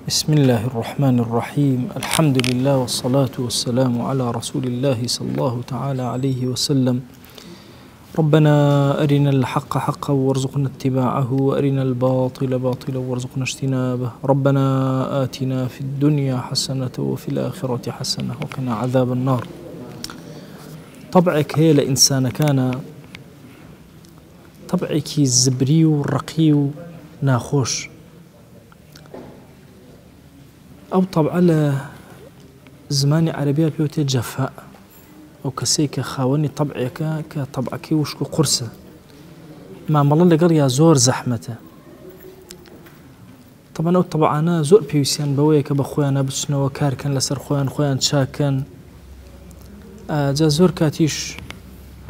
بسم اللە الرحمن الرحیم الحمد للە والصلاة والسلام علی رسول اللە صلی اللە تعالی علیه وسلم ربنا أرنا الحق حقا وارزقنا اتباعه وأرنا الباطل باطلا وارزقنا اجتنابه ربنا آتنا في الدنيا حسنة وفي الآخرة حسنة وقنا عذاب النار طبعێک هەیە لە ئینسانەکانە طبعێکی زبری و ڕەقی و ناخۆش ئەو تەبعە لە زمانی عەرەبیا پێوتێ جەفا ئەو کەسەی کە خاوەنی تەبعێکە کە تەبعەکەی وشک و قورسە مامەڵە لەگەڵ یا زۆر زەحمەتە طبعا ئەو تەبعانە زۆر پێویستیان بەوەیە کە بە خۆیانە بچنەوە کارکەن لەسەر خۆیان خۆیان چاکەن جا زۆر کاتیش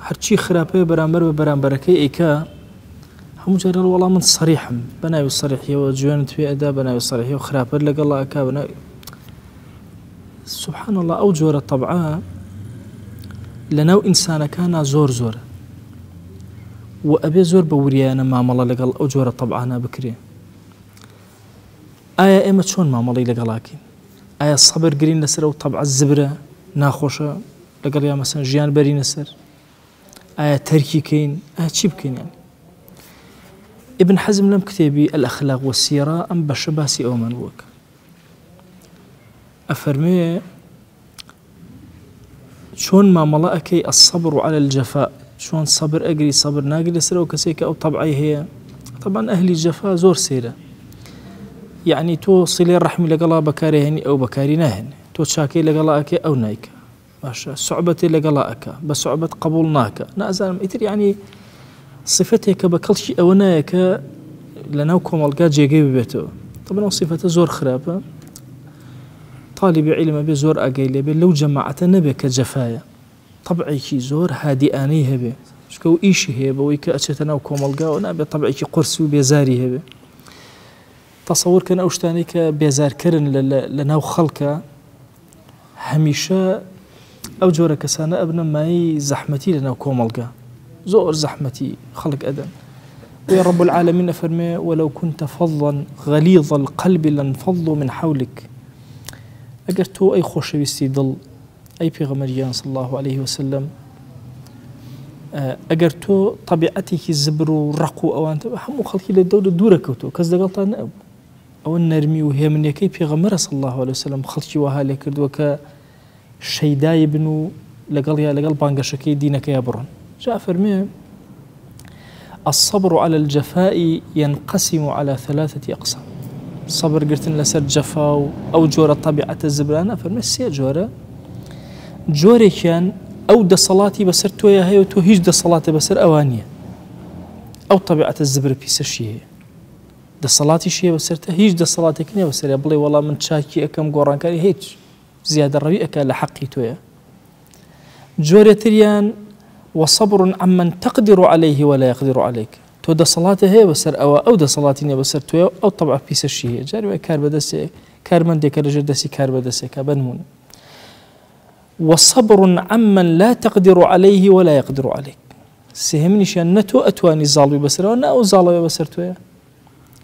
هەرچی خراپەیە بەرامبەر بە بەرامبەرەکەی ئەیکا هەموو جار ئەڵێ وەڵا من سەریحم بە ناوی سەریحیەوە جوێنت پێ ئەدا بە ناوی سەریحیەوە خراپەت لەگەڵ ئەکا بە ناوی سبحان الله ئەو جۆرە تەبعە لەناو ئینسانەکانا زۆر زۆرە و ئەبێ زۆر بە وریانە مامەڵە لەگەڵ ئەو جۆرە تەبعانە بکرێ ئایا ئێمە چۆن مامەڵەی لەگەڵاکەین ئایا سەبر گرین لەسەر ئەو تەبعە زبرە ناخۆشە لەگەڵ یا مەسەن ژیان بەرینە سەر ئایا تەرکی کەین ئایا چی بکەین یانی ابن حەزم لەم کتێبی الأخلاق والسیرە ئەم بەشە باسی ئەومان بووەکە ئەفەرمێ چۆن مامەڵە ئەەکەی الصبر على الجفاء چۆن سەبر ئەگری سەبر ناگری لەسەر ئەو کەسێک کە ئەو تەبعی هەیە طبعا ئەهلی جەفا زۆر سەیرە یعنی تۆ سیلێ ڕەحمی لەگەڵا بەکارهێنی ئەو بەکاری ناهێنێ تۆ چاکەی لەگەڵا ئەکەی ئەو نایکە باشە سوعبەتێ لەگەڵا ئەکا بە سوعبەت قبوڵ ناکا نازانم ئیتر یعنی سیفەتێکە بە کەڵکی ئەوە نایە کە لەناو کۆمەڵگا جێگەی ببێتەوە طبعا ئەو سیفەتە زۆر خراپە طالبی عیلمە بێ زۆر ئاگای لێبێ لەو جەماعەتە نەبێ کە جەفایە طبعێکی زۆر هادیئانەی هەبێ چونکە ئەو ئیشی هەیە بەوەی کە ئەچێتە ناو کۆمەڵگاوە نابێت طبعێکی قورس و بێزاری هەبێ تەسەور کەن ئەو شتانەی کە بێزارکەرن لە ناو خەڵکە هەمیشە ئەو جۆرە کەسانە ئەبنە مایەی زەحمەتی لەناو کۆمەڵگا زۆر زەحمەتی خەڵک ئەدەن بۆیە رب العالمین ئەفەرمێ ولو كنت فظا غليظ القلب لانفضوا من حولك ئەگەر تۆ ئەی خۆشەویستی دڵ ئەی پێغەمبەر گیان صلی الله عليه وسلم ئەگەر تۆ طبیعەتێکی زبر و ڕق و ئەوان هەموو خەڵکی لە دەورە دوورە کەوتەوە کەس لەگەڵتان نەبوو ئەوە نەرمی و هێمنیەکەی پێغەمبەرە صلی اللە علیە وسلم خەڵکی وەها لێکردووە کە شەیدای بن و لەگەڵیا لەگەڵ بانگەشەکەی دینەکەیا بڕۆن جا ئەفەرموێ الصبر على الجفاء ينقسم على ثلاثة أقسام صبر گرتن لەسەر جەفا و ئەو جۆرە طبیعەتە زبرانە فەرمێ سێ جۆرە جۆرێکیان ئەو دەسەڵاتی بەسەر تۆیا هەیە و تۆ هیچ دەسەڵاتە بەسەر ئەوان نییە ئەو طبیعەتە زبرە پیسەشی هەیە دەسەڵاتیشی هەیە بەسەرتا هیچ دەسەڵاتێک نیە بەسەریا بڵێ وەڵا من چاکی ئەکەم گۆڕانکاری هیچ زیادەڕەوی ئەکا لە حەقی تۆیە جۆرێ تریان وصبر عمن تقدر عليه ولا يقدر عليك تۆ دەسەڵاتە هەیە بەسەر ئەوە ئەو دەسەڵاتی نیە بەسەر تۆیە ئەو تەبع پیسەشی هەیە جاری وای کار بەدەستێ کارمەندێکە لەژێر دەستی کار بەدەستێکە بەنمونە وصبر عمن لا تقدر عليه ولا يقدر عليك سێهەمینیشیان نە تۆ ئەتوانی زاڵ بی بەسەرەوە نە ئەو زاڵەوێ بەسەر تۆیە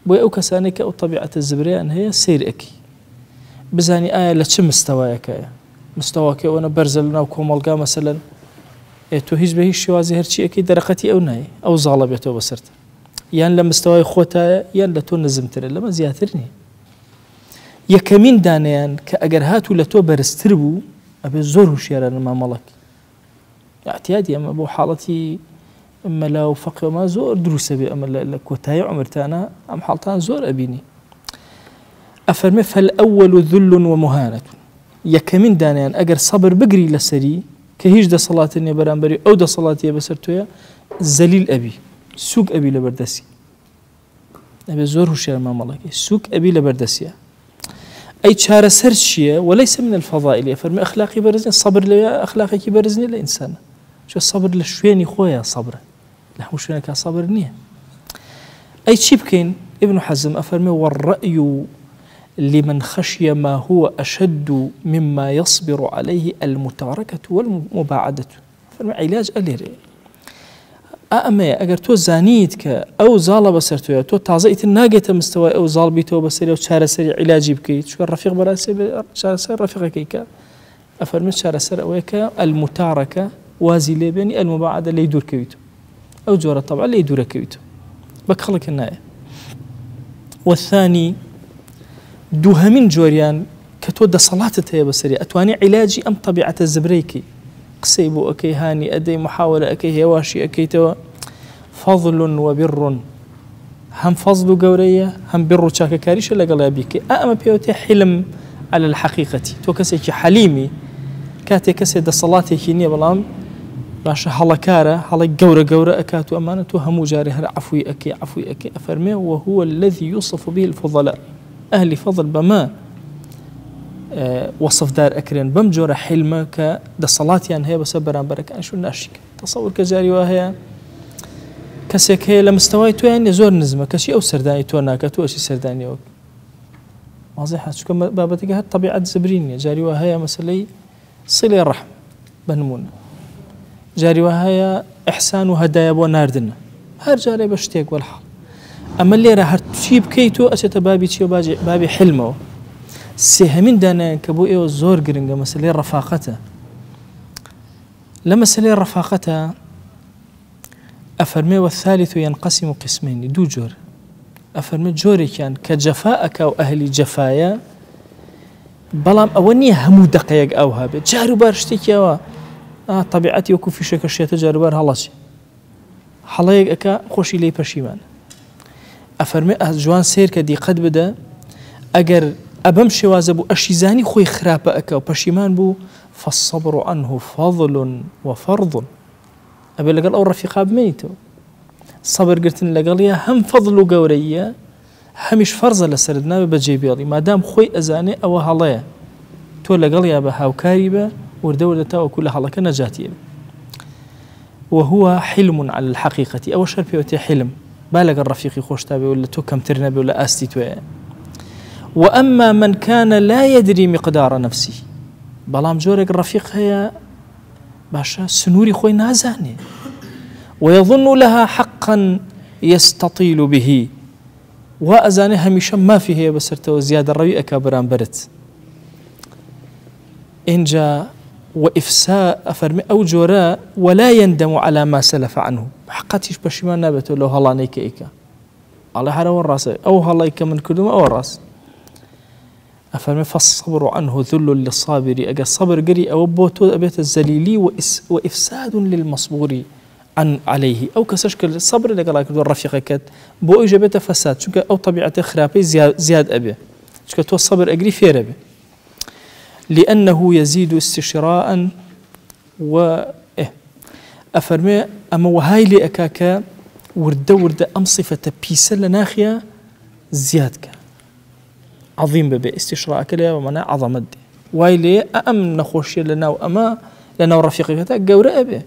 بۆیە ئەو کەسانەی کە ئەو تەبیعەتە زبرەیان هەیە سەیر ئەکی بزانی ئایا لە چ مستەوایەکایە مستەواکەی ئەوەنە بەرزە لە ناو کۆمەڵگا مەسەلەن ئێ تۆ هیچ بە هیچ شێوازی هەرچی ئەکەی دەرەقەتی ئەو نایە ئەو زاڵە بێتەوە بەسەرت یان لە مستەوای خۆتایە یان لە تۆ نزمترە لەمە زیاتر نییە یەکەمین دانەیان کە ئەگەر هاتوو لە تۆ بەرزتر بوو ئەبێ زۆر هوشیارانە مامەڵەکی ئیعتیادی ئەمە بۆ حاڵەتی مەلا و فەقێ و ما زۆر دروستە بێ ئەمە لە کۆتایی عومرتانە ئەم حاڵتان زۆر ئەبینی ئەفەرمێ فالأول ذل ومهانة یەکەمین دانیان ئەگەر سەبر بگری لەسەری کە هیچ دەسەڵاتە نیە بەرامبەری ئەو دەسەڵاتیە بەسەر تۆیە زەلیل ئەبی سوک ئەبی لەبەردەسی ئەبێ زۆر هوشیار مامەڵەکەی سوک ئەبی لەبەر دەسیە ئەی چارەسەر چییە وليس من الفضائل فەرمی ئەخلاقی بەرز نیە سەبر لەوێ ئەخلاقێکی بەرز نیە لە ئینسانە چۆ سەبر لە شوێنی خۆیە سەبرە لە هەموو شوێنەکە سەبر نییە ئەی چی بکەین ابن حزم ئەفەرمێ والرأي لمن خشي ما هو أشد مما يصبر عليه المتاركة والمباعدة فەرمی عیلاج ئەلێرەیە. ئا ئەمەیە ئەگەر تۆ زانیت کە ئەو زاڵە بەسەر تۆیە تۆ تازە ئیتر ناگەیتە مستەوای ئەو زاڵ بیتەوە بەسەری و چارەسەری عیلاجی بکەیت چونکە ڕەفیق بەڕاستی چارەسەر ڕەفیقەکەی کە ئەفەرمێ چارەسەر ئەوەیە کە المتارەکە وازی لێبێنی المباعدە لێی دوورکەویت ئەو جۆرە تەبع لێی دوورەکەویت بە کەڵک نایە والثاني دووهەمین جۆریان کە تۆ دەسەڵاتت هەیە بەسەری ئەتوانی عیلاجی ئەم تەبیعەتە زبرەی کەی قسەی بۆ ئەکەی هانی ئەدەی محاوەلە ئەکەی هێواشی ئەکەیتەوە فضل وبر هەم فەزل و گەورەیە هەم بڕ و چاکەکاریشە لەگەڵیا بیکەی ئا ئەمە پێوتێ حلم على الحقیقەتی تۆ کەسێکی حەلیمی کاتێک کەسێ دەسەڵاتێکی نییە بەڵام باشە هەڵەکارە هەڵی گەورە گەورە ئەکات و ئەمانە تۆ هەموو جارێ هەر عەفوی ئەکەی عەفوی ئەکەی ئەفەرمێ وهو الذي يوصف به الفضلاء ئەهلی فەزل بەمە وەسفدار ئەکرێن بەم جۆرە حیلمە کە دەسەڵاتیان هەیە بەسەر بەرامبەرەکانیش و ناشیکەن تەسەور کە جاری وا هەیە کەسێک هەیە لە مستەوای تۆیان نیە زۆر نزمە کەچی ئەو سەردانی تۆ ناکە تۆ ئەچی سەردانیەوە وازحە چونکە بابەتەکە هەر تەبیعەت زبری نییە جاری وا هەیە مەسەلەی سیلەی ڕەحم بە نموونە جاری وا هەیە ئیحسان و هەدایە بۆ ناردنە هەر جارێ بە شتێک وەلحاڵ ئەمە لێرە هەرچی بکەیت تۆ ئەچێتە بابی چیە باجی بابی حلمەوە سێهەمین دانایان کە بۆ ئێوە زۆر گرنگە مەسلەی ڕەفاقەتە لە مەسلەی ڕەفاقەتە ئەفەرمێ والثالث ينقسم قسمين دوو جۆر ئەفەرمێ جۆرێکیان کە جەفا ئەکا و ئەهلی جەفایە بەڵام ئەوە نییە هەموو دەقەیەک ئەوها بێت جاروبار شتێکی ئەوە تەبیعەتی وەکو فیشەکە شێتە جاروبار هەڵەچێ هەڵەیەک ئەکا خۆشی لێی پەشیمانە ئەفەرمێ ئە جوان سێرکە دیقەت بدە ئەگەر ئەبەم شێوازە بوو ئەشیزانی خۆی خراپە ئەکا و پەشیمان بوو فالصبر عنه فضل وفرض ئەبێ لەگەڵ ئەو ڕەفیقا بمێنیتەوە سەبر گرتن لەگەڵیا هەم فەضل و گەورەییە هەمیش فەرزە لەسەرت نابێ بەجێی بێڵی مادام خۆی ئەزانێ ئەوە هەڵەیە تۆ لەگەڵیا بە هاوکاری بە وردە وردە تاوەکو لە هەڵەکە نەجاتی ئەبێ وهو حلم على الحقیقة ئەوە شەر پێوتێ حلم با لەگەڵ ڕەفیقی خۆشتا بێ و لە تۆ کەمتر نەبێ و لە ئاستی تۆیە وأما من كان لا يدري مقدار نفسه بەڵام جۆرێک ڕەفیق هەیە باشە سنووری خۆی نازانێ ويظن لها حقا يستطيل به وا ئەزانێ هەمیشە مافی هەیە بەسەرتەوە زیادەڕەوی ئەکا بەرامبەرت ئینجا وإفسا ئەفەرمێ ئەو جۆرە ولا يندم على ما سلف عنه حقەتیش پەشیمان نابێتەوە لەو هەڵانەی کە ئەیکا ئەڵێ هەرەوە ڕاستە ئەو هەڵەی کە من کردومە ئەوە ڕاست ئەفەرمێ فالصبر عنه ذل للصابر ئەگەر سەبر گری ئەوە بۆ تۆ ئەبێتە زەلیلی وإفساد للمصبور عن عليه ئەو کەسەش کە سەبر لەگەڵا کردووە ڕەفیقەکەت بۆ ئەویش ئەبێتە فەساد چونکە ئەو تەبیعەتە خراپەی زیاد ئەبێ چونکە تۆ سەبر ئەگری فێرە بێ لأنه يزيد استشراء و ئەفەرمێ ئەمە وەهای لێ ئەکا کە وردە وردە ئەم سیفەتە پیسە لە ناخیا زیاد کە عەظیم ببێ ئیستیشراءەکە لێ بە مانای عەظەمەت دێ وای لێ ئەم نەخۆشیە لە ناو ئەمە لە ناو ڕەفیقەکەتا گەورە ئەبێ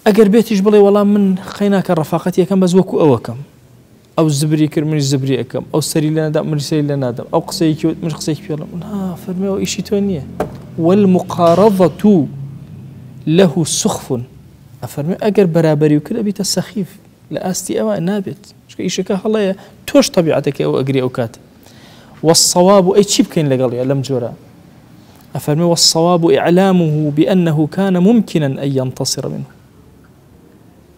ئەگەر بێتیش بڵێ وەڵام من قەیناکە ڕەفاقەت یەکەم بەس وەکو ئەوەکەم ئەو زبری کرد منیش زبری ئەەکەم ئەو سەری لە نەدام من سەری لە نادەم ئەو قسەیەکی وت من قسەیەکی پێڵم نا فەرمێەوە ئیشی تۆ نییە والمقارضة له سخف ئەفەرمێ ئەگەر بەرابەری و کرد ئەبیتە سەخیف لە ئاستی ئەوە نابێت چونکە ئیشەکە هەڵەیە تۆش تەبیعەتەکەی ئەو ئەگری ئەو کاتە والصواب ئەی چی بکەین لەگەڵیا لەم جۆرە ئەفەرمێ والصواب إعلامه بأنه كان ممكنا أن ينتصر منه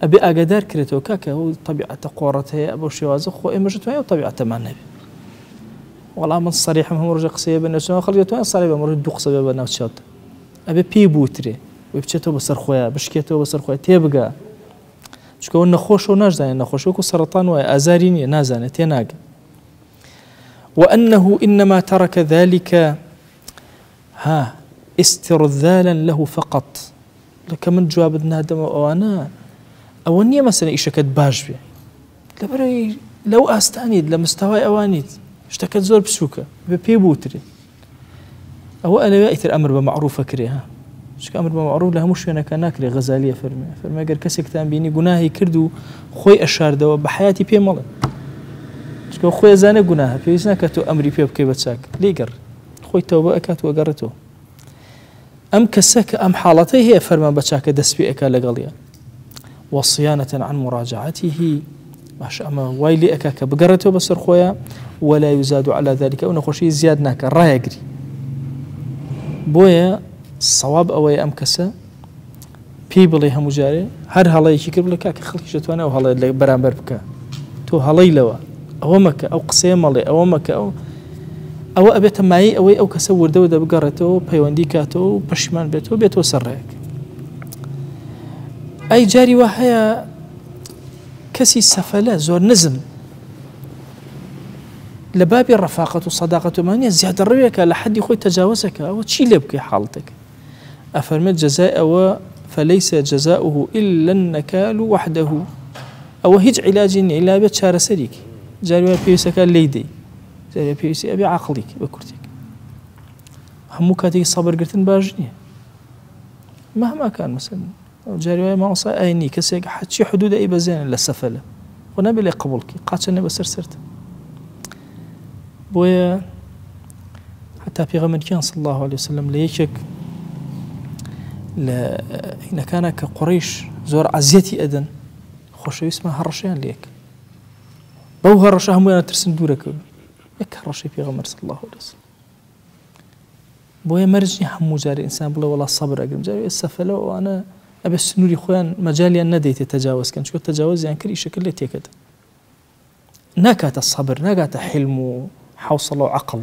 ئەبێ ئاگادار کرێتەوە کاکە ئەو تەبیعەتە قۆڕەت هەیە بەو شێوازە خۆ ئێمەش توانین ئەو تەبیعەتەمان نەبێ وەڵام من سەریحم هەموو ڕۆژە قسەیە بە نەچەوە خەڵکی توانین سەری بە ڕۆژ دوو قسە بێ بە ناو چاوت ئەبێ پێی بوترێ بچێتەوە بەسەر خۆیان بشکێتەوە بەسەر خۆی تێبگا چونکە ئەوە نەخۆشە و ناشزانێت نەخۆشە وەکو سەرەتان وایە ئازاری نییە نازانێت تێناگە وأنه إنما ترك ذلك ها استرذالا له فقط لکە من جوابت نادەمەوە ئەوانە ئەوە نییە مەسەلەن ئیشەکەت باش بێ لەبەرەوەی لەو ئاستانیت لە مستەوای ئەوانیت شتەکەت زۆر بچووکە بێ پێی بوترێ ئەوە ئەلەوێ ئیتر ئەمر بە مەعروف ئەکرێ ها چونکە ئەمر بە مەعروف لە هەموو شوێنەکە ناکرێ غەزالی ئەفەرمێ فەرمێ گەر کەسێکتان بینی گوناهی کرد و خۆی ئەشاردەوە بە حیاتی پێ مەڵێ چونکە خۆی ئەزانێ گوناهە پێویست ناکات تۆ ئەمری پێ بکەی بە چاک لێی گەڕ خۆی تەوبە ئەکات و ئەگەڕێتەوە ئەم کەسە کە ئەم حاڵەتەی هەیە فەرمان بە چاکە دەست پێ ئەکا لەگەڵیا. وصیانة عن مراجعته باشە ئەمە وای لێ ئەکا کە بگەڕێتەوە بەسەر خۆیان ولا يزاد على ذلك ئەو نەخۆشی زیاد ناکە ڕایەگری بۆیە سەواب ئەوەیە ئەم کەسە پێی بڵێ هەموو جارێ هەر هەڵەیەکی کرد بڵێ کاکە خەڵکیش دەتوانێت ئەو هەڵەیە لە بەرامبەر بکە تۆ هەڵەی لەوە ئەوە مەکە ئەو قسەیە مەڵێ ئەوە مەکە ئەو ئەوە ئەبێتە مایەی ئەوەی ئەو کەسە وردە وردە بگەڕێتەوە پەیوەندی کاتەوە و پەشیمان بێتەوە بێتەوە سەر ڕێک ئەی جاری وا هەیە کەسی سەفەلە زۆر نزم لە بابی ڕەفاقەت و سەداقەتمانە زیادە ڕوێکە لە حەدی خۆی تەجاوزەکە ئەوە چی لێ بکەی حاڵتێک ئەفەرمێت جەزای ئەوە فلیس جزاؤه الا النکال وحده ئەوە هیچ عیلاجی نیە ئیلا ئەبێت چارەسەریکی جاری وایە پێویستەکە لێی دەی جاری وایە پێویستی ئەبێ عەقڵیکی بە کورتێک هەموو کاتێکی سەبرگرتن باش نییە مهما کان مثلا جاری وایە مامۆستا ئاینی کەسێک حەچی حدود ئەی بەزێنن لە سەفەلە خۆ نابێ لێ قبوڵکی قاچە نێ بەسەر سەرت بۆیە حتا پێغەمبەر گیان صلی الله علیه وسلم لە یەکێک لە هینەکانە کە قوڕیش زۆر عەزیەتی ئەدەن خۆشەویستمان هەڕەشەیان لێک بەو هەڕەشە هەمویان ترسن دوورەکەون یەک هەڕەشەی پێغەمبەر صلی الله علیه وسلم بۆیە مەرج نیە هەموو جارێ ئینسان بڵێ وەڵا سەبر ئەگرم جارێ سەفەلە و ئەوانە ئەبێ سنووری خۆیان مەجالیان نەدەیتێ تەجاوز کەن چونکە تەجاوزیان کرد ئیشەکە لێ تێکەدەن ناکاتە سەبر ناگاتە حلم و حوسڵە و عەقڵ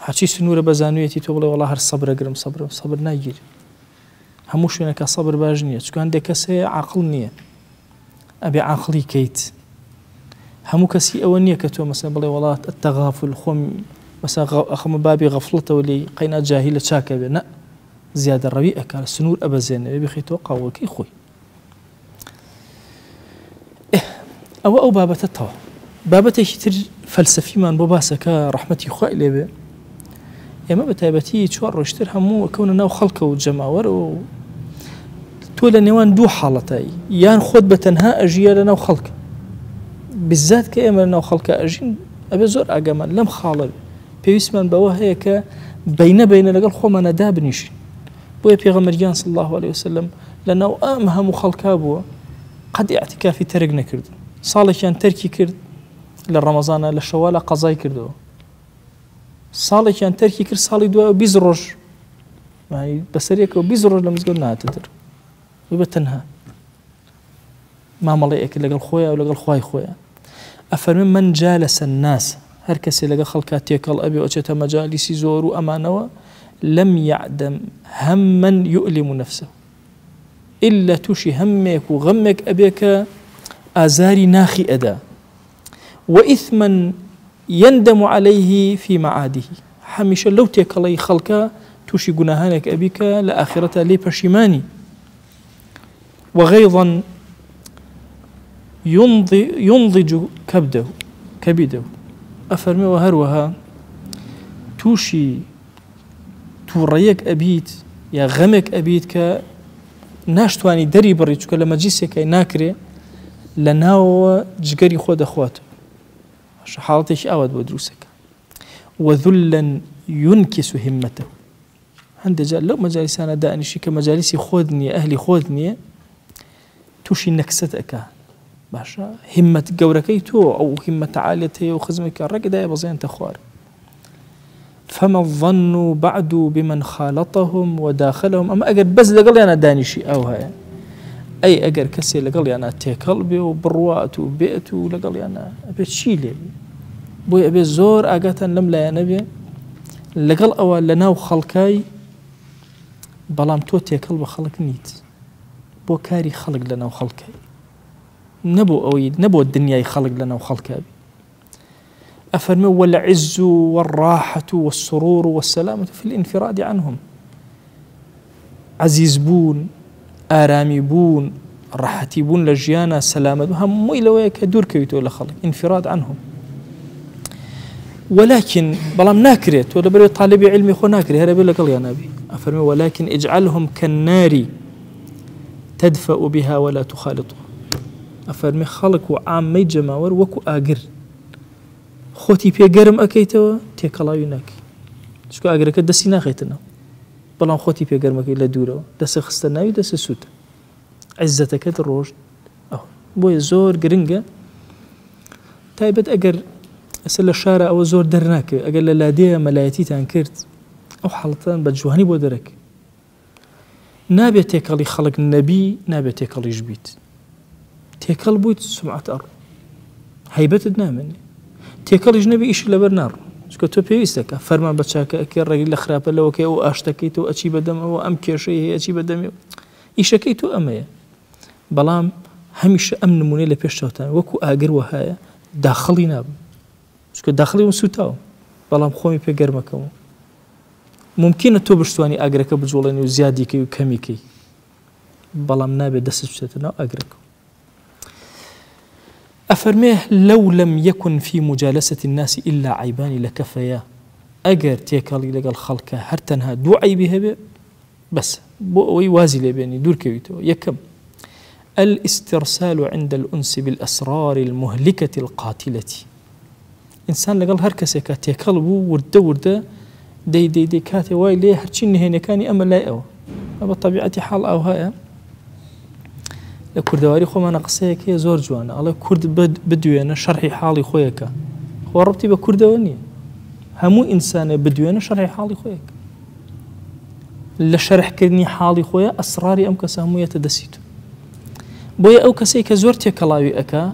هەرچی سنوورە بەزانویەتی تۆ بڵێ وەڵا هەر سەبر ئەگرم سەبرم سەبر ناگیر هەموو شوێنەکە سەبر باش نییە چونکە هەندێک کەس هەیە عاقڵ نییە ئەبێ عاقڵی کەیت هەموو کەسی ئەوە نییە کە تۆ مەسەن بڵێ وڵات التغافل خۆم مەسە ئەخەمە بابی غەفڵەتەوە لێی قەینا جاهیلە چاکە بێ نە زیادە ڕەوی ئەکا سنوور ئەبەزێنێ بخەیتەوە قاوەکەی خۆی ئەوە ئەو بابەتە تەواو. بابەتێکی تر فەلسەفیمان بۆ باسەکە ڕەحمەتی خوای لێبێ ئێمە بە تایبەتی چوار ڕۆژتر هەموو ئەکەونە ناو خەڵکە و جەماوەرەوە و تۆ لە نێوان دوو حاڵەتایی یان خۆت بە تەنها ئەژیە لە ناو خەڵک بزات کە ئێمە لە ناو خەڵکە ئەژین ئەبێ زۆر ئاگامان لەم خاڵە پێویستمان بەوە هەیە کە بینە بینە لەگەڵ خۆمانە دابنیشین بۆیە پێغەمبەر گیان صلی اللە علیە وسلم لە ناو ئەم هەموو خەڵکا بووە قەت ئیعتیکافی تەرک نەکردو ساڵێکیان تەرکی کرد لە ڕەمەزانە لە شەوالا قەزای کردەوە ساڵێکیان تەرکی کرد ساڵی دوای 20 ڕۆژ بەسەرێکەوە 20 ڕۆژ لە مزگەوت نهاتە دەر بە تەنها مامەڵەی ئەکرد لەگەڵ خۆیا و لەگەڵ خوای خۆیا. ئەفەرمێ من جالس الناس هەر کەسێ لەگەڵ خەڵکا تێکەڵ ئەبێ و ئەچێتە مەجالیسی زۆر و ئەمانەوە لم یعدم هما یؤلم نفسه ئیلا تووشی هەمێک و غەمێک ئەبێ کە ئازاری ناخی ئەدا وإثما يندم عليه في معاده هەمیشە لەو تێکەڵەی خەڵکە تووشی گوناهانێک ئەبی کە لە ئاخرەتا لێی پەشیمانی وغیظا ينضج كبده كبده ئەفەرمێ وە هەروەها تووشی تووڕەیەک ئەبیت یا غەمێک ئەبیت کە ناشتوانی دەری بڕی چکە لە مەجلیسێکای ناکرێ لە ناوەوە جگەری خۆ دەخوات حاڵەتێکی ئاوات بۆ دروستەکە وذلا ينكس همته هەندێ جار لەو مەجالیسانە دانیشی کە مەجالیسی خۆت نییە ئەهلی خۆت نییە تووشی نەکسەت ئەکا باشە هیمەت گەورەکەی تۆ ئەو هیمەتە عالیەت هەیە و خزمێکە ڕێک دایە بەزێنتە خوار فما الظن بعد بمن خالطهم وداخلهم ئەمە ئەگەر بەس لەگەڵیانە دانیشی ئەو هەیە ئەی ئەگەر کەسێ لەگەڵیانە تێکەڵ بێ و بڕوات و بێت و لەگەڵیانە ئەبێت چی لێ بۆی ئەبێ زۆر ئاگاتان لەم لایەنە بێ لەگەڵ ئەوە لە ناو خەڵکای بەڵام تۆ تێکەڵ بە خەڵک نیت بۆ کاری خەڵک لە ناو خەڵکای نەبۆ ئەوەی نەبۆ دنیای خەڵک لە ناو خەڵکابی ئەفەرمێ والعز والراحة والسرور والسلامة في الانفراد عنهم عەزیز بوون ئارامی بوون ڕەحەتی بوون لە ژیانە سەلامەت هەمووی لەوەیە کە دوور کەویتەوە لە خەڵک انفراد عنهم ولكن بەڵام ناکرێت تۆ لەبەرەوەی طالبی علمی خۆ ناکرێت هەرە بێ لەگەڵیان نابی ئەفەرمێ ولكن اجعلهم كالنار تدفأ بها ولا تخالطها ئەفەرمێ خەڵک و عامەی جەماوەر وەکو ئاگر خۆتی پێ گەرم ئەکەیتەوە تێکەڵاوی ناکەی چونکە ئاگرەکە دەستی ناخەیتە ناو بەڵام خۆتی پێ گەرمەکەی لە دوورەوە دەسە خستە ناوی دەسە سووتە. عیزەتەکەت ڕۆشت ئەوە بۆیە زۆر گرنگە تایبەت ئەگەر ئەسە لە شارە ئەوە زۆر دەرناکەوێت ئەگەر لە لادێیە مەلایەتیتان کرد ئەو حاڵەتان بە جوانی بۆ دەرەک نابێت تێکەڵی خەڵک نەبی نابێت تێکەڵیش بیت تێکەڵ بوویت سمعەت ئەڕۆ هەیبەتت نامێنێ تێکەڵیش نەبی ئیشت لەبەر ناڕۆ چونکە تۆ پێویستەکە فەرمان بە چاکە ئەکەی ڕێگری لە خراپە لەوەکەی ئەو ئاشتەکەی تۆ ئەچی بەدەمەوە ئەم کێشەی هەیە ئەچی بەدەمی ئیشەکەی تۆ ئەمەیە بەڵام هەمیشە ئەم نمونەی لە پێش چاوتان وەکو ئاگر وەهایە داخڵی نابم چونکە داخڵی بم سوتاوم بەڵام خۆمی پێ گەرمەکەم و ممکنە تۆ بشتوانی ئاگرەکە بجوڵێنی و زیادیکەی و کەمیکەی بەڵام نابێت دەستت بچێتە ناو ئاگرەکە. ئەفەرمێ، لو لم یکن فی مجالسە الناس الا عیبان لکفیا، ئەگەر تێکەڵی لەگەڵ خەڵکا هەر تەنها دوو عەیبی هەبێ بەسە بۆ ئەوەی وازی لێ بێنی دوور کەویتەوە، یەکەم، الاسترسال عند الانس بالاسرار المهلکە القاتلە، ئینسان لەگەڵ هەر کەسێکا تێکەڵ بوو وردە وردە دەی دەی دەی کاتێ وای لێ هەرچی نهێنەکانی ئەمە لای ئەوە بە تەبیعەتی حاڵ ئاوهایە لە کوردەواری خۆمانە قسەیەک هەیە زۆر جوانە ئەڵێ کورد بدوێنە شەرحی حاڵی خۆیەکە خۆ ڕبتی بە کوردەوە نییە هەموو ئینسانێ بدوێنە شەرحی حاڵی خۆیەکە لە شەرحکردنی حاڵی خۆیە ئەسراری ئەم کەسە هەموویەتە دەستی تۆ بۆیە ئەو کەسەی کە زۆر تێکەڵاوی ئەکا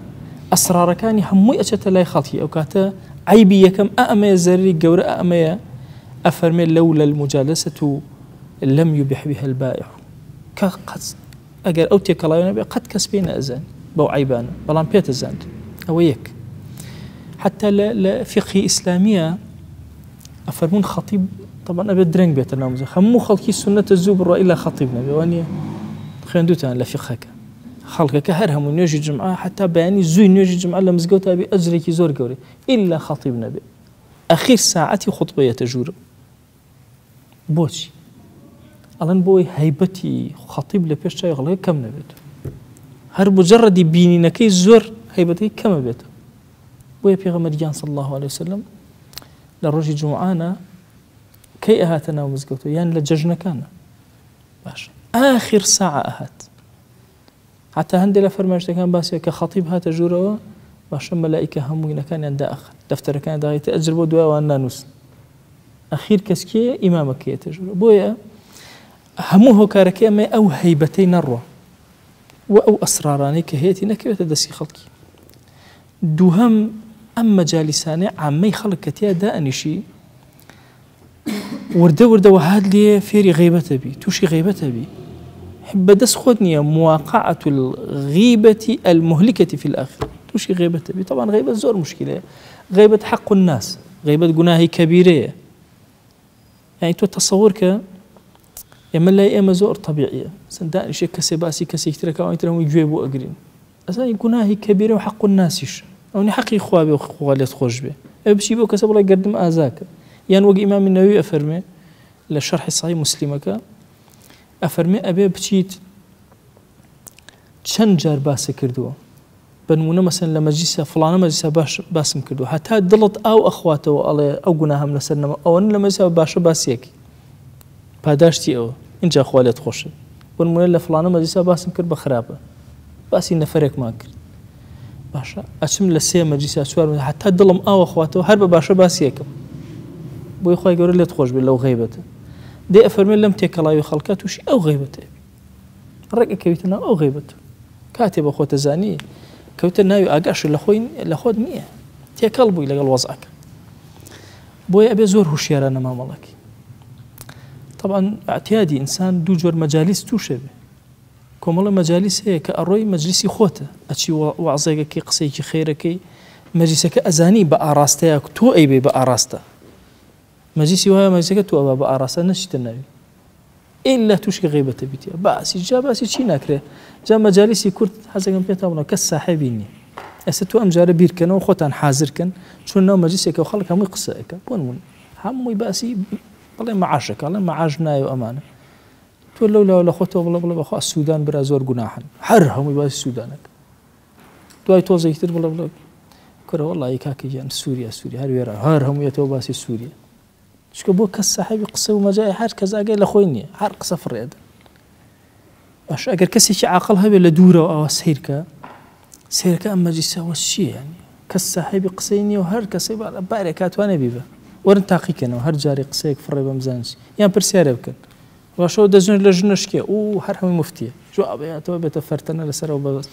ئەسرارەکانی هەمووی ئەچێتە لای خەڵکی ئەو کاتە عەیبی یەکەم ئە ئەمەیە زەرری گەورە ئە ئەمەیە ئەفەرمێ لولا المجالسة لم يبح بها البائع کە قەت ئەگەر ئەو تێکەڵاوی نەبێ قەت کەس پێی نەئەزانی بەو عەیبانە بەڵام پێتەزاند ئەوە یەک حتا لە فقهی ئیسلامیە ئەفەرموون خەتیب تەبعەن ئەبێت درەنگ بێتە ناو مزگەوت هەموو خەڵکی سوننەتە زوو بڕوا ئیلا خەتیب نەبێ وا نییە خوێندوتان لە فیقهەکە خەڵکەکە هەر هەموو نوێژی جمعە حتا بەیانی زووی نوێژی جمعە لە مزگەوت بی ئەجرێکی زۆر گەورەی ئیلا خەتیب نەبێ ئەخیر ساعەتی خوتبە یەتە ژوورم بۆچی ئەڵێن بۆی هەیبەتی خەتیب لە پێش چاوی خەڵکە کەم نەبێت هەر مجرڕەدی بینینەکەی زۆر هەیبەتەکەی کەمە بێت بۆیە پێغەمبەر گیان صلی اللە علیە وسلم لە ڕۆژی جومعانە کەی ئەهاتە ناو مزگەوتەوە یان لە جەژنەکانە باش ئاخر ساعە ئەهات حتا هەندێک لە فەرمایشتەکان باسیە کە خەتیب هاتە ژوورەوە باشە مەلائیکە هەمووینەکانیان داخن دەفتەرەکان داغیتە ئەجر بۆ دوایوان نانووسن ئەخیر کەس کێیە ئیمامەکەیەتە ژوورە بۆیە هەموو هۆکارەکەی ئەمە ئەو هەیبەتەی نەڕوە و ئەو ئەسرارانەی کە هەیەتی نەکەوێتە دەستی خەڵکی. دووهەم، ئەم مەجالیسانەی عامەی خەڵک کە تیا دائەنیشی وردە وردە وەهات لێ فێری غەیبەتە بی، تووشی غەیبەتە بی. بەدەست خۆت نییە مواقعة الغیبة المهلكة في الآخرة تووشی غەیبەتە بی. طبعا غەیبەت زۆر مشکلەیە. غەیبەت حەق الناس، غەیبەت گوناهی کەبیرەیە. یانی تۆ تەسەور کە ئێمە لای ئێمە زۆر تەبیعیە مەسەن دانیشێ کەسێ باسی کەسێکی ترەکە ئەوانی تر هەمووی گوێ بۆ ئەگرین ئەزانی گوناهی کەبیرە و حەق الناسیش ئەونی حەقی خوا بێ و خوا لێت خۆش بێ ئەوێ بچی بۆ کەسە بڵێ گەردم ئازاکە یان وەک ئیمامی نەوەوی ئەفەرمێ لە شەرحی سەحیح موسلیمەکە ئەفەرمێ ئەبێ بچیت چەند جار باسی کردووە بە نموونە مەسەلەن لە مەجلیسا فڵانە مەجلیسا باش باسم کردووە هەتا دڵت ئاو ئەخواتەوە ئەڵێ ئەو گوناهەم لەسەر نەما ئەوەنە لە مەجلیسا باشە باسیەکی پاداشتی ئەوە ئینجا خوا لێت خۆشە بۆ نموونە لە فڵانە مەجلیسا باسم کرد بە خراپە باسی نەفەرێکمان کرد باشە ئەچم لە سێ مەجلیسا چوار هەتا دڵم ئاوە خواتەوە هەر بە باشە باسیەکەم بۆی خوای گەورە لێت خۆش بێت لەو غەیبەتە دێ ئەفەرمێ لەم تێکەڵاوی خەڵکە تووشی ئەو غەیبەتە ڕێک ئەکەویتە ناو ئەو غەیبەتە. کاتێ بە خۆتە زانی کەوتە ناوی ئاگاشت لە خۆی لە خۆت نییە تێکەڵ بووی لەگەڵ وەزعەکە. بۆیە ئەبێ زۆر هوشیارانە مامەڵەکەی. طبعا اعتیادی ئینسان دوو جۆر مەجالیس تووشە بێ. کۆمەڵە مەجالیس هەیە کە ئەڕۆی مەجلیسی خۆتە ئەچی وەعزێکەکەی قسەیەکی خێرەکەی مەجلیسەکە ئەزانی بە ئاڕاستەیە تۆ ئەیبەی بە ئاڕاستە مەجلیسی وایە مەجلیسەکە تۆ ئەبا بە ئاڕاستە نەچیتە ناوی ئیلا تووشی غیبەتە بیتە باسی جا باسی چی ناکرێ جا مەجالیسی کورد حەزەکەم پێتان بڵێم کەس ساحێبی نییە ئێستا تۆ ئەم جارە بیرکەنەوە خۆتان حازرکەن چون ناو مەجلیسێکە و خەڵک هەمووی قسە ئەکا بۆ نموونە هەمووی باسی بڵێ مەعاشەکە ئەڵێ مەعاش نایە و ئەمانە تۆ لەو لاوە لە خۆتەوە بڵێ بڵێ بەخوا سوودان برا زۆر گوناحن هەر هەمووی باسی سوودانەکە دوای تۆزێکی تر بڵێ بڵێ کورە وەڵی کاکە گیان سووریا سووریا هەر وێرا هەر هەموویەتەوە باسی سووریا چونکە بۆ کەس ساحێبی قسە و مەجای هەر کەس ئاگای لە خۆی نییە هەر قسە فڕێدە. باشە ئەگەر کەسێکی عاقڵ هەبێ لە دوورەوە ئاوا سەیرکە سەیرەکە ئەم مەجلیسەوە چییە یانی کەس ساحێبی قسەی نییە و هەر کەسێک بارێک کاتوانێ بیبە وەرن تاقیکەنەوە هەر جارێک قسەیەک فڕێ بەم زانچ یان پرسیارێ بکەن باشەوە دەستنوێژ لە ژنە شکێ و هەر هەمووی مفتیە جوابیاتەوە بێتە فەرتەنە لەسەرەوە بەبەست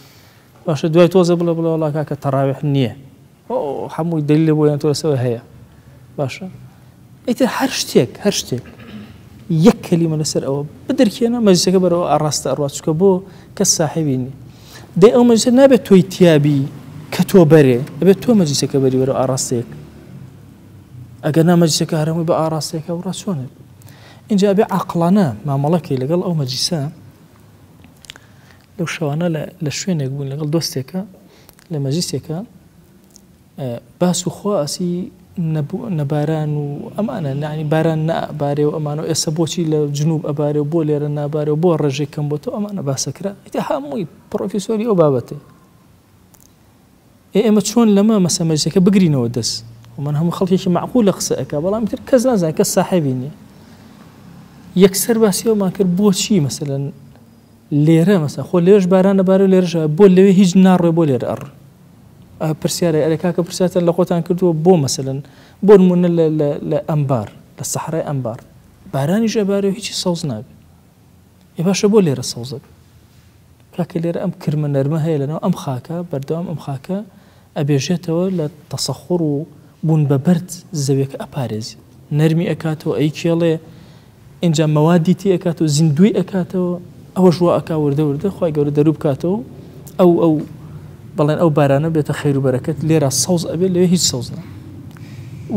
باشە دوای تۆزە بڵێ بڵێ وڵا کاکە تەراویح نییە هەمووی دلیل بۆ یان تۆ لەسەر هەیە باشە ئیتر هەر شتێک هەر شتێک یەک کەلیمە لەسەر ئەوە بدرکێنە مەجلسەکە بەرەوە ئاڕاستە ئەڕوا چکە بۆ کەس ساحێبی نیە دەی ئەو مەجلسە نابێت تۆی تیابی کە تۆ بەرێ ئەبێت تۆ مەجلسەکە بەری بەرەو ئاڕاستەیەک ئەگەر نا مەجلسەکە هەرەمووی بە ئاڕاستەیەکە وڕا چۆنێ اینجا ئەبێ عاقڵانە مامەڵەکەی لەگەڵ ئەو مەجلیسە لەو شەوانە لە شوێنێک بووین لەگەڵ دۆستێکە لە مەجلیسێکە باس و خواسی نەباران و ئەمانە نانی باران نابارێ و ئەمانە ئێستا بۆچی لە جنوب ئەبارێ و بۆ لێرە نابارێ و بۆ ڕێژەی کەم بۆتەوە ئەمانە باسەکرا ئیتر هەمووی پڕۆفیسۆری ئەو بابەتێ ئێ ئێمە چۆن لەمە مەسە مەجلسەکە بگرینەوە دەست من هەموو خەڵکێکی معقول لە قسە ئەکا بەڵام تر کەس نازانێت کەس ساحێبی نییە یەکسەر باسی ئەومان کرد بۆچی مەسەلەن لێرە مەسە خۆ لێش باران نەبارێ و لێرەش بۆ لەوێ هیچ ناڕێ بۆ لێرە ئەڕ پرسیارە ئەرێ کاکە پرسیارتان لە خۆتان کردووە بۆ مەسەلەن بۆ نمونە لە ئەمبار لە سەحرای ئەمبار بارانیش ئەبارێ و هیچی سەوز نابێ ئێ باشە بۆ لێرە سەوزە بێ کاکە لێرە ئەم کرمە نەرمە هەیە لەناو ئەم خاکە بەردەوام ئەم خاکە ئەبێژێتەوە لە تەسەخور و بوون بە بەرد زەویەکە ئەپارێزی نەرمی ئەکاتەوە ئەیکێڵێ ئینجا مەوادی تێ ئەکات و زیندووی ئەکاتەوە ئەوەش وا ئەکا وردە وردە خوای گەورە دەروو بکاتەوە ئەو ئەو بەڵێن ئەو بارانە بێتە خێر و بەرەکەت لێرە سەوز ئەبێت لەوێ هیچ سەوز نا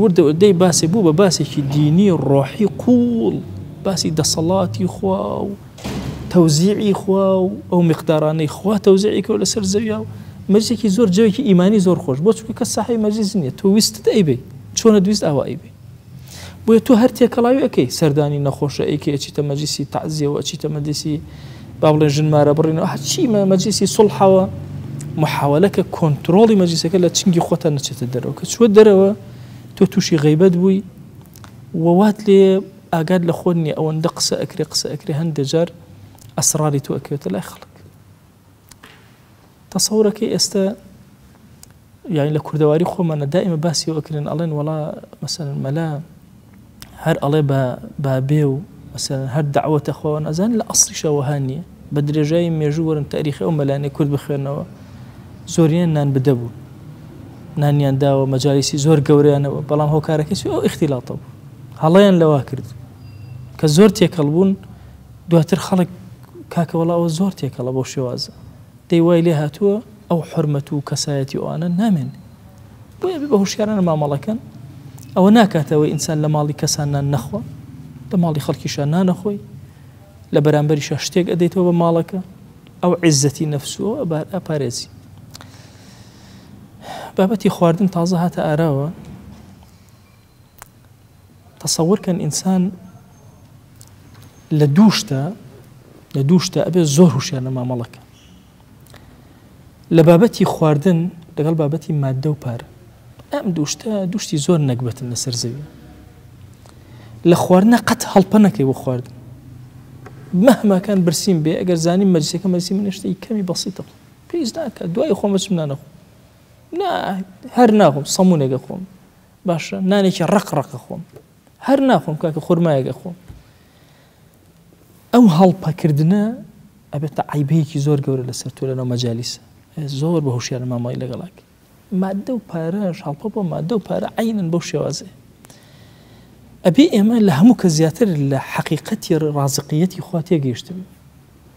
وردە وردەی باسێ بوو بە باسێکی دینی ڕۆحی قوڵ باسی دەسەڵاتی خوا و تەوزیعی خوا و ئەو مقدارانەی خوا تەوزیعی کەوە لەسەر زەویا و مەجلسێکی زۆر جەوێکی ئیمانی زۆر خۆش بۆ چونکە کەس ساحێبی مەجلس نییە تۆ ویستت ئەیبەی چۆنە دویست ئاوا ئەیبەی بۆیە تۆ هەر تێکەڵاوی ئەکەی سەردانی نەخۆشە ئەیکەی ئەچیتە مەجلیسی تەعزیەوە ئەچیتە مەجلیسی با بڵێن ژن مارە بڕینەوە هەرچی مەجلیسی سوڵحەوە محاولە کە کۆنتترۆڵی مەجلیسەکە لە چنگی خۆتان نەچێتە دەرەوە کە چوە دەرەوە تۆ تووشی غیبەت بووی ووات لێ ئاگات لە خۆت نییە ئەوەندە قسە ئەکرێ قسە ئەکرێ هەندێک جار ئەسراری تۆ ئەکەوێتە لای خەڵک تەسەورەکەی ئێستا یانی لە کوردەواری خۆمانە دائیمە باسی ئەوە ئەکرێن ئەڵێن وەڵا مەسەلەن مەلا هەر ئەڵێ بە بابێ و مەسەلەن هەر دەعوەتە خۆوە نازانن لە ئەسڵیشا وەها نییە بە درێژایی مێژوو وەرن تاریخی ئەو مەلانەی کورد بخوێنەوە زۆرینە نان بدە بوون نانیان داوە مەجالیسی زۆر گەورەیانەوە بەڵام هۆکارەکەی چی ئەو ئیختیلاطە بوو هەڵەیان لەوا کرد کە زۆر تێکەڵ بوون دواتر خەڵک کاکە وەڵا ئەوە زۆر تێکەڵە بەو شێوازە دەی وای لێ هاتووە ئەو حورمەت و کەسایەتی ئەوانە نامێنێ بۆیە بێ بە هۆشیارانە مامەڵەکەن ئەوە ناکاتەوە ئینسان لە ماڵی کەسان نان نەخوا لە ماڵی خەڵکیشا نانەخۆی لە بەرامبەریشا شتێک ئەدەیتەوە بە ماڵەکە ئەو عیزەتی نەفسوەوە ئەپارێزی بابەتی خواردن تازە هاتە ئاراوە تەسەور کەن ئینسان لە دوو شتە لە دوو شتە ئەبێ زۆر هوشیارە مامەڵەکە لە بابەتی خواردن لەگەڵ بابەتی مادە و پارە ئەم دووشتە دوشتی زۆر نەگبەتن لەسەر زەوی لە خواردنە قەت هەڵپە نەکەی بۆ خواردن مەهماکان برسیم بێ ئەگەر زانی مەجلسەکە مەجلسی من شتێکی کەمی بەسیتە پێویست ناکات دوای خۆم بچم نانەخۆم نا هەر ناخۆم سەمونێکە خۆم باشە نانێکی ڕەق ڕەق ئەخۆم هەر ناخۆم کاکە خورمایەک ئەخۆم ئەو هەڵپەکردنە ئەبێتە عیبەیەکی زۆر گەورە لەسەر تۆ لەناو مەجالیسە زۆر بە هۆشیارە مامەڵی لەگەڵاک مادە و پارەش هەڵپە بۆ مادە و پارە عینن بەو شێوازێ ئەبێ ئێمە لە هەموو کە زیاتر لە حەقیقەتی ڕازقیەتی خوا تێگەیشتبین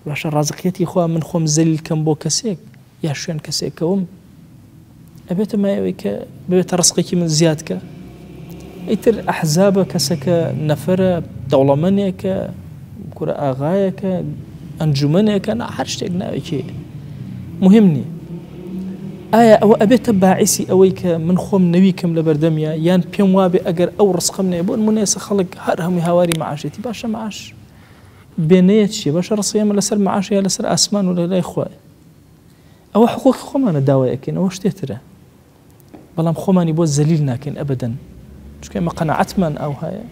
باشە ڕازقیەتی خوا من خۆم زەلیل کەم بۆ کەسێک یا شوێن کەسێک کەوم ئەبێتە مای ئەوەی کە ببێتە ڕزقێکی من زیاد کە ئیتر ئەحزابە کەسەکە نەفرە دەوڵەمەنێکە کورە ئاغایەکە ئەنجومەنێکە نا هەر شتێک ناوێکی مهم نییە ئایا ئەوە ئەبێتە باعیسی ئەوەی کە من خۆم نەوی کەم لە بەردەمیا یان پێم وابێ ئەگەر ئەو ڕسقم نەیە بۆ نمونە خەڵک هەر هەمووی هاواری معاشێتی باشە معاش بێنەیە چییە باشە ڕسقی ئێمە لەسەر معاش یا لەسەر ئاسمان و لە لای خوایە ئەوە حقوقی خۆمانە داوای ئەکەین ئەوە شتێ ترە بەڵام خۆمانی بۆ زەلیل ناکەین ئەبەدەن چونکە ئێمە قەناعەتمان ئەوهایە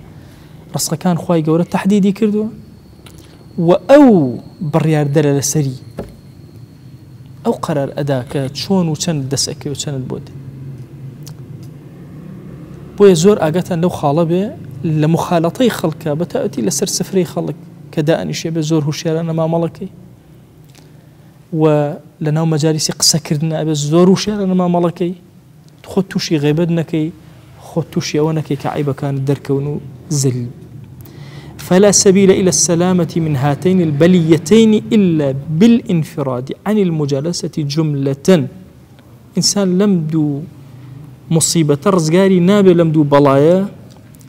ڕزقەکان خوای گەورە تەحدیدی کردووە و ئەو بڕیاردەرە لەسەری ئەو قەرار ئەدا کە چۆن و چەند دەست ئەکەوێ و چەندت بۆ دێ. بۆیە زۆر ئاگاتان لەو خاڵە بێ لە مخالەتەی خەڵکە بە تایبەتی لەسەر سفرەی خەڵک کە دائەنیشێ بێ زۆر هوشیارانە مامەڵەکەی و لە ناو مەجالیسی قسەکردن ئەبێ زۆر وشیارانە مامەڵەکەی خۆت تووشی غیبەت نەکەی خۆت تووشی ئەوە نەکەی کە عیبەکانت دەرکەون و زەلیل فلا سبيل إلى السلامة من هاتين البليتين إلا بالانفراد عن المجالسة جملة. ئینسان لەم دوو موسیبەتە ڕزگاری نابێ لەم دوو بەڵایە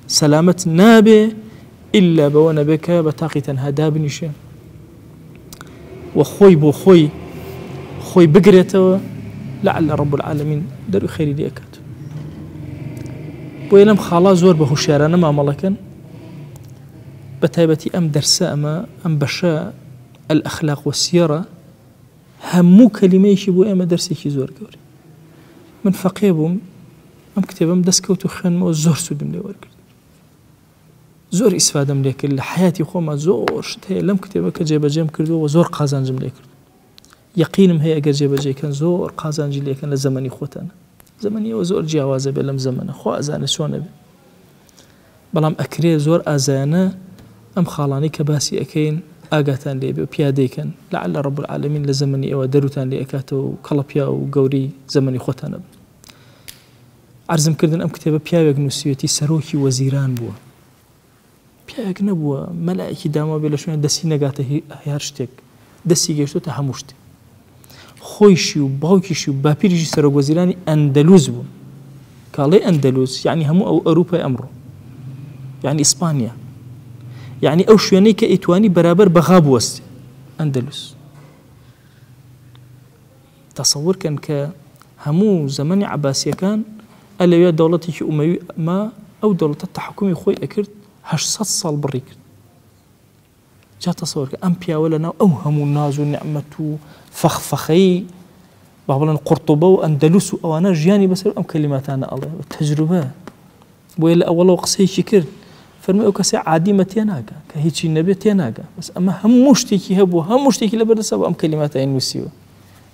سەلامەت نابێ ئیلا بەوە نەبێ کە بە تاقی تەنها دابنیشێ و خۆی بۆ خۆی خۆی بگرێتەوە لعل رب العالمین دەروی خێری لێ ئەکات. بۆیە لەم خاڵا زۆر بە هوشیارانە مامەڵەکەن بە تایبەتی ئەم دەرسە ئەمە ئەم بەشە الأخلاق والسيرة هەموو کەلیمەیەکی بۆ ئێمە دەرسێکی زۆر گەورەیە. من فەقێ بووم ئەم کتێبەم دەست کەوت و خوێندمەوە زۆر سوودم لێ وەرگرت. زۆر ئیسفادەم لێ کرد لە حەیاتی خۆما زۆر شت هەیە لەم کتێبە کە جێبەجێم کردووە و زۆر قازانجم لێ کرد. یەقینم هەیە ئەگەر جێبەجێ کەن زۆر قازانجی لێکەن لە زەمەنی خۆتان. زەمەنی ئێوە زۆر جیاوازە بێ لەم زەمەنە خوا ئەزانێ چۆنە بێ. بەڵام ئەکرێ زۆر ئازایانە ئەم خاڵانەی کە باسی ئەکەین ئاگاتان لێ بێ و پیادەی کەن لعل رب العالمین لە زەمەنی ئێوە دەروتان لێ ئەکاتەوە و کەڵە پیاو و گەورەی زەمەنی خۆتان ئەبن. عەرزم کردن ئەم کتێبە پیاوێک نووسیوێتی سەرۆکی وەزیران بووە. پیاوێک نەبووە مەلایەکی داماو بێ لە شوێنە دەستی نەگاتە هەر شتێک دەستی گەیشتۆتە هەموو شتێک. خۆیشی و باوکیشی و باپیریشی سەرۆک وەزیرانی ئەندەلوس بوون. کاڵێ ئەندەلوس یعنی هەموو ئەو ئەوروپای ئەمڕۆ یعنی ئیسپانیا یعنی ئەو شوێنەی کە ئەیتوانی بەرابەر بەغا بوەستێ ئەندەلوس. تەسەور کەن کە هەموو زەمەنی عەباسیەکان ئەلەوێ دەوڵەتێکی ئومەوی ما ئەو دەوڵەتە تەحکومی خۆی ئەکرد 800 ساڵ بڕی کرد. جا تەسەوەر کە ئەم پیاوە لەناو ئەو هەموو ناز و نیعمەت و فەخفەخەی با بڵێن قورتوبە و ئەندەلوس و ئەوانە ژیانی بەسەر ئەم کەلیماتانە ئەڵێ تەجروبە بۆیە لە ئەوەڵەوە قسەیەکی کرد فەرمی ئەو کەسێ عادیمە تێناگا کە هیچی نەبێت تێناگا بەس ئەمە هەموو شتێکی هەبوو هەموو شتێکی لەبەردەستە بۆ ئەم کەلیماتە نووسیوە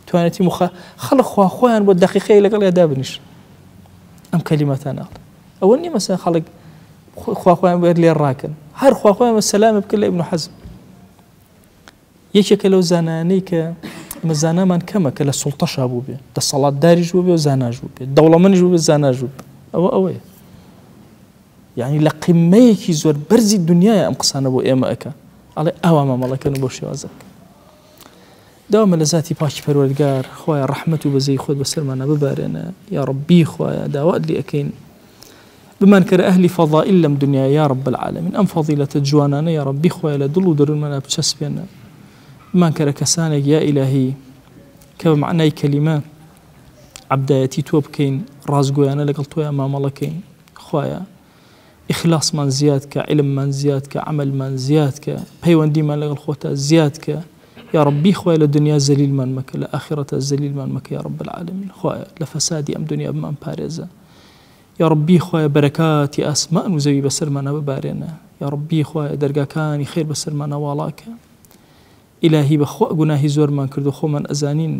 توانێتی مخە خەڵک خوا خۆیان بۆ دقیقەیە لەگەڵ یادا بنیش ئەم کەلیماتانە ئەڵێ ئەوە نییە مەسەن خەڵک خوا خۆیان بێت لێ ڕاکەن هەر خوا خۆیان بە سەلامە بکە لە ئیبن حەزم یەکێکە لەو زانایانەی کە ئەمە زانامان کەمە کە لە سوڵتەشا بوو بێ دەسەڵاتداریش بوو بێ و زاناش بوو بێ دەوڵەمەنیش بوو بێ زاناش بوو بێ ئەوە ئەوەیە یعنی لە قیمەیەکی زۆر بەرزی دنیای ئەم قسانە بۆ ئێمە ئەکا ئەڵێ ئاوا مامەڵەکەن و بۆ شێوازە بکەن داوامە لە زاتی پاکی پەروەردگار خوایە ڕەحمەت و بەزەی خۆت بەسەرمانا ببارێنە یاڕەبی خوایە داوات لێ ئەکەین بمانکەرە ئەهلی فەضائیل لەم دنیایە یاڕەب العالمین ئەم فەضیلەتە جوانانە یاڕەبی خوایە لە دڵ و دەروونمانا بچەسپێنە بمانکەرە کەسانێک یا ئیلاهی کە بە مەعنای کەلیمە عەبدایەتی تۆ بکەین ڕاستگۆیانە لەگەڵ تۆیا مامەڵەکەین خوایە ئیخلاسمان زیاد کە، عیلممان زیاد کە، عەمەلمان زیاد کە، پەیوەندیمان لەگەڵ خۆتا زیاد کە، یاڕەبی خوایە لە دنیا زەلیلمان مەکە لە ئاخیڕەتا زەلیلمان مەکە یاڕەب العالمین خوایە لە فەسادی ئەم دنیا بمان پارێزە یاڕەبی خوایە بەرەکاتی ئاسمان و زەوی بەسەرمانا ببارێنە یاڕەبی خوایە دەرگاکانی خێر بەسەرمانا واڵاکە ئیلاهی بەخوا گوناهی زۆرمان کردو خۆمان ئەزانین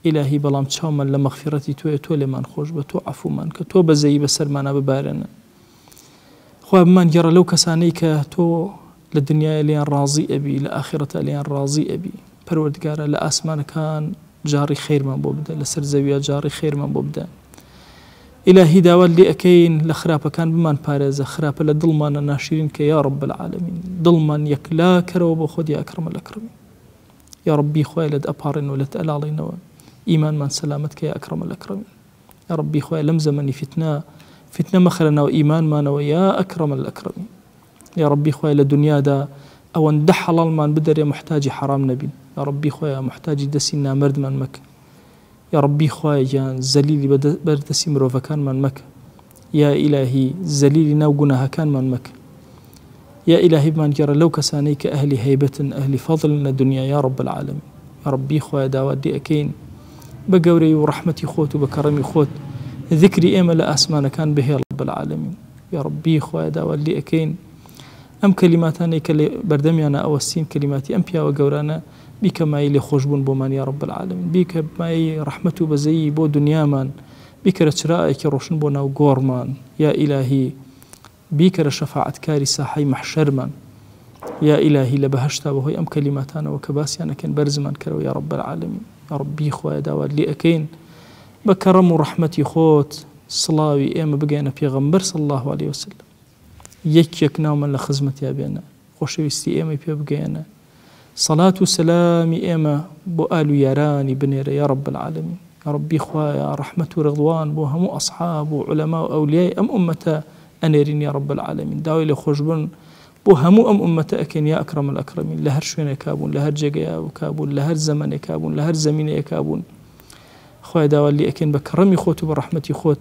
ئیلاهی بەڵام چاومان لە مەغفیڕەتی تۆیە تۆ لێمان خۆش بە تۆ عەفومان کە تۆ بەزەیی بەسەرمانا ببارێنە خوایە بمانگێڕە لەو کەسانەی کە تۆ لە دنیایە لێیان ڕازی ئەبی لە ئاخیڕەتا لێیان ڕازی ئەبی پەروەردگارا لە ئاسمانەکان جاڕی خەیرمان بۆ بدە لەسەر زەویا جاڕی خەیرمان بۆ بدە ئیلاهی داوات لێ ئەکەین لە خراپەکان بمان پارێزە خراپە لە دڵمانە ناشرین کە یا رب العالمین دڵمان یەکلا کەرەوە بۆ خۆت یا اکرم الاکرمین یاڕەبی خوایە لێت ئەپاڕێنەوە لێت ئەلاڵینەوە ئیمانمان سەلامەت کە یا اکرم الاکرمین یاڕەبی خوایە لەم زەمەنی فیتنە فیتنە مەخەرە ناو ئیمانمانەوە یا اکرم الاکرمین یاڕەبی خوایە لە دنیادا ئەوەندە حەڵاڵمان بدەرێ محتاجی حەرام نەبین یاڕەبی خوایە محتاجی دەستی نامەردمان مەکە یاڕەبی خوایە گیان زەلیلی بەر دەستی مرۆڤەکانمان مەکە یا ئیلاهی زەلیلی ناو گوناهەکانمان مەکە یا ئیلاهی بمانگێڕە لەو کەسانەی کە ئەهلی هەیبەتن ئەهلی فەضلن لە دنیا یا رب العالمین یاڕەبی خوایە داوات لێ ئەکەین بە گەورەی و ڕەحمەتی خۆت و بە کەڕەمی خۆت ذکری ئێمە لە ئاسمانەکان بهێڵ رب العالمین یاڕەبی خوایە داوات لێ ئەکەین. ئەم کەلیماتانەی کە لە بەردەمیانا ئەوەستین کەلیماتی ئەم پیاوە گەورانە بیکە مایەی لێخۆشبوون بۆمان یا رب العالمین بیکە مایەی ڕەحمەت و بەزەیی بۆ دنیامان بیکەرە چرایەکی ڕۆشن بۆ ناو گۆڕمان یا ئیلاهی بیکەرە شەفاعەتکاری ساحەی مەحشەرمان یا ئیلاهی لە بەهەشتا بەهۆی ئەم کەلیماتانەوە کە باسیان ئەکەین بەرزمان کەرەوە یا رب العالمین یا ربی خوایە داوات لێ ئەکەین بە کەڕەم و ڕەحمەتی خۆت سڵاوی ئێمە بگەیەنە پێغەمبەر صلی اللە علیە وسلم یەک یەک ناومان لە خزمەتیا بێنە خۆشەویستی ئێمەی پێ بگەیەنە سەڵات و سەلامی ئێمە بۆ ئال و یارانی بنێرە یا رب العالمین یا ربی خوایە ڕەحمەت و ڕضوان بۆ هەموو ئەصحاب و عولەما و ئەولیای ئەم ئوممەتە ئەنێرین یا رب العالمین داوای لێخۆشبوون بۆ هەموو ئەم ئوممەتە ئەکەین یا اکرم الاکرمین لە هەر شوێنێکا بوون لە هەر جێگەیەکا بوون لە هەر زەمەنێکا بوون لە هەر زەمینەیەکا بوون خوایە داوات لێ ئەکەین بە کەڕەمی خۆت و بە ڕەحمەتی خۆت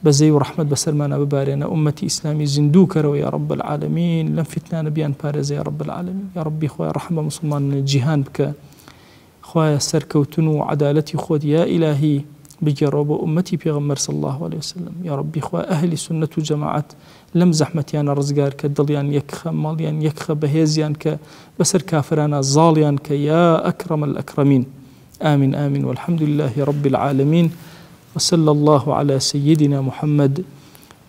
بەزەی و ڕەحمەت بەسەرمانا ببارێنە ئوممەتی ئیسلامی زیندوو کەرەوە یا رب العالمین لەم فیتنانە بیان پارێزە یا رب العالمین یا ربی خوایە ڕەحم بە موسڵمانانی جیهان بکە خوایە سەرکەوتن و عەدالەتی خۆت یا ئیلاهی بگێڕەوە بۆ ئوممەتی پێغەمبەر صلی اللە علیە وسلم یا ربی خوایە ئەهلی سوننەت و جەماعەت لەم زەحمەتیانە ڕزگار کە دڵیان یەکخە ماڵیان یەکخە بەهێزیان کە بەسەر کافرانا زاڵیان کە یا اکرم الاکرمین آمین آمین والحمد لله رب العالمین وصلی اللە علی سیدنا محمد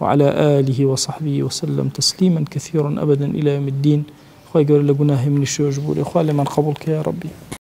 وعلی آله وصحبه وسلم تسلیما کثیرا ابدا الی یوم الدین خوای گەورە لە گوناهی منیش خۆش بورێ خوا لێمان قبوڵ کە یاڕەبی.